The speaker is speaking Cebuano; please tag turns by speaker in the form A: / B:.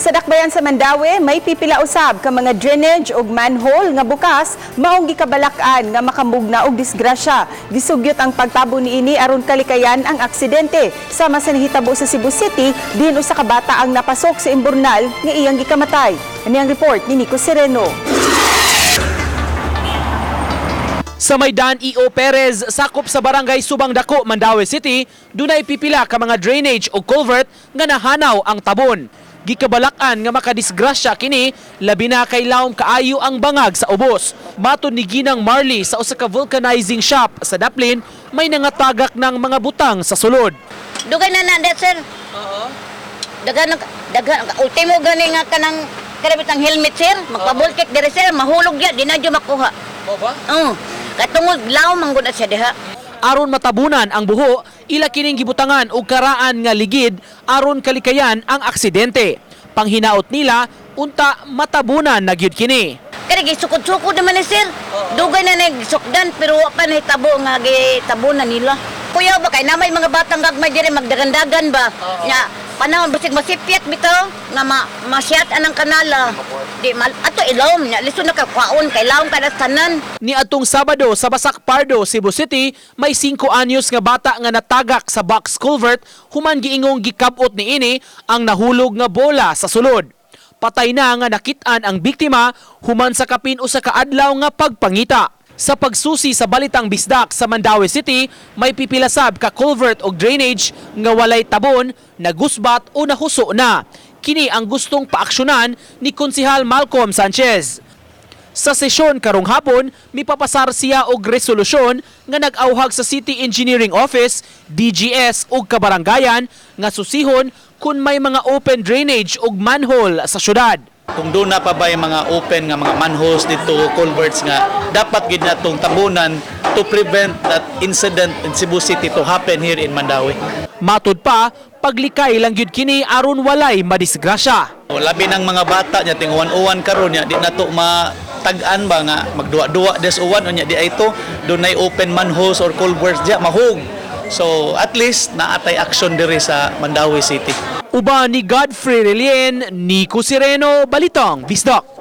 A: Sa dakbayan sa Mandaue, may pipila usab ka mga drainage ug manhole nga bukas maong gikabalak-an nga makamugna og disgrasya. Gisugyot ang pagtabon niini aron kalikayan ang aksidente. Sama sa nahitabo sa Cebu City, diin usa ka bata ang napasok sa imburnal nga iyang gikamatay. Ani ang report ni Nico Sereno.
B: Sa Maydan E.O. Perez, sakop sa Barangay Subang Dako, Mandaue City, dunay pipila ka mga drainage o culvert nga nahanaw ang tabon. Gikabalak-an nga makadisgrasya kini, labi na kay lawom kaayo ang bangag sa ubos. Matod ni Ginang Marley sa usa ka vulcanizing shop sa Daplin, may nangatagak ng mga butang sa sulod.
C: Dugay na na, sir. Oo. Dagan dagan ultimo gani nga kanang karabit ang helmet, sir. Magpabulkit dire, sir, mahulog ya, di na jud makuha.
B: Mao ba?
C: Oo. Kay tungod law man gud na siya diha.
B: Aron matabunan ang buho, ila kining gibutangan og karaan nga ligid aron kalikayan ang aksidente. Panghinaot nila, unta matabunan na gyud kini.
C: Kani gisukod-sukod naman ni sir. Dugay na nagsukdan pero wa pa nahitabo nga gitabunan nila. Kuya ba kay namay mga batang gagmay dire magdagandagan ba? Nya panahon basig masipyat bitaw nga masyat anang kanala. Di mal ato ilawom nya lisod na ka kwaon kay lawom ka na tanan.
B: Ni atong Sabado sa Basak Pardo, Cebu City, may 5 anyos nga bata nga natagak sa box culvert human giingong gikabot niini ang nahulog nga bola sa sulod. Patay na nga nakit-an ang biktima human sa kapin usa ka adlaw nga pagpangita. Sa pagsusi sa Balitang Bisdak sa Mandaue City, may pipilasab ka culvert og drainage nga walay tabon, nagusbat o nahuso na. Kini ang gustong paaksyonan ni Konsihal Malcolm Sanchez. Sa sesyon karong hapon, mipapasar siya og resolusyon nga nag-awhag sa City Engineering Office, DGS ug kabarangayan nga susihon kung may mga open drainage ug manhole sa syudad.
D: Kung doon na pa ba yung mga open nga mga manholes dito, culverts nga dapat gid natong tabunan to prevent that incident in Cebu City to happen here in Mandaue.
B: Matud pa, paglikay lang gyud kini aron walay madisgrasya.
D: O, labi ng mga bata nya ting uwan-uwan karon nya di nato matag-an ba nga magduwa-duwa des uwan unya di ay ito dunay open manholes or culverts diya mahug. So at least naatay action diri sa Mandaue City.
B: Uban ni Godfrey Relien, Nico Sireno, Balitang Bisdak.